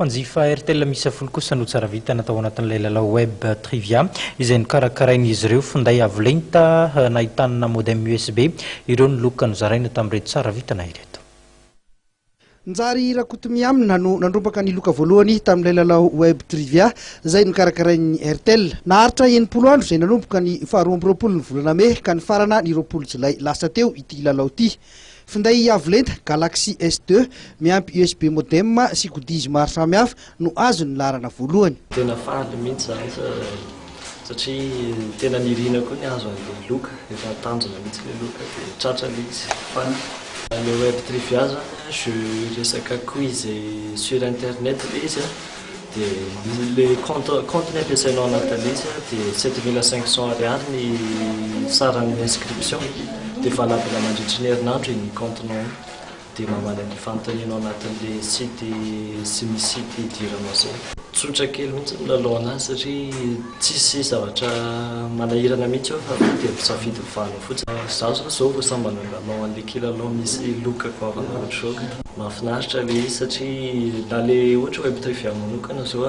Mpanjifa Airtel miisa 10 kosa no tsara vintana tao anatin'ilay lalao Web Trivia izay nokarakarain'izy ireo. Finday avo lenta nahitana modem USB ireo ny loka nozaraina tamin'ireto tsara vintana ireto. Njary Rakotomiamina no nandrombaka ny loka voalohany tamin'ilay lalao Web Trivia izay nokarakarain'ny Airtel. Naharitra 60 andro izay nanomboka ny faha-22 ny volana mey ka nifarana ny 20 jolay lasa teo ity lalao ity. Finday avo lenta Galaxy S2 miampy USB modem sy goodies maro samihafa no azon'ny laharana voalohany. Tena faly mihitsy zany satria tena nirina koa ny azo an'le loka, efa tanjona mihitsy le loka dia tratra le izy. Faly. Le Web Trivia zany, jeu resaka quiz sur internet le izy, dia le compte ny ampiasainao anatin'le izy, dia 7500 ariary ny saran'ny inscription, dia valable mandritry ny herinandro iny compte-nao iny, dia mamaly an'le fanontanianao anatin'le site sy misy site idiranao zay. Tsotra kely mihitsy ny milalao anazy satria tsisy zavatra manahirana mihitsy ao fa dia misafidy ny valiny fotsiny. Izaho zao zao vao sambany milalao an'le kilalao misy loka goavana ohatr'izao. Mahafinaritra le izy satria na le ohatra Web Trivia manokana zao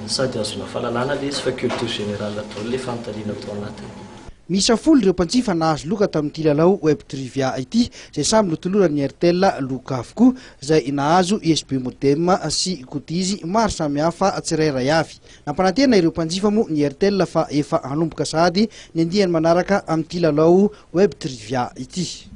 sady ahazoana fahalalana le izy fa culture générale daholo le fanontaniana atao anatiny. Miisa 10 ireo mpanjifa nahazo loka tamin'ity lalao Web Trivia ity izay samy notoloran'ny Airtel loka avokoa, izay nahazo USB modem sy goodies maro samihafa tsirairay avy. Nampanantena ireo mpanjifa moa ny Airtel fa efa hanomboka sahady ny andiany manaraka amin'ity lalao Web Trivia ity.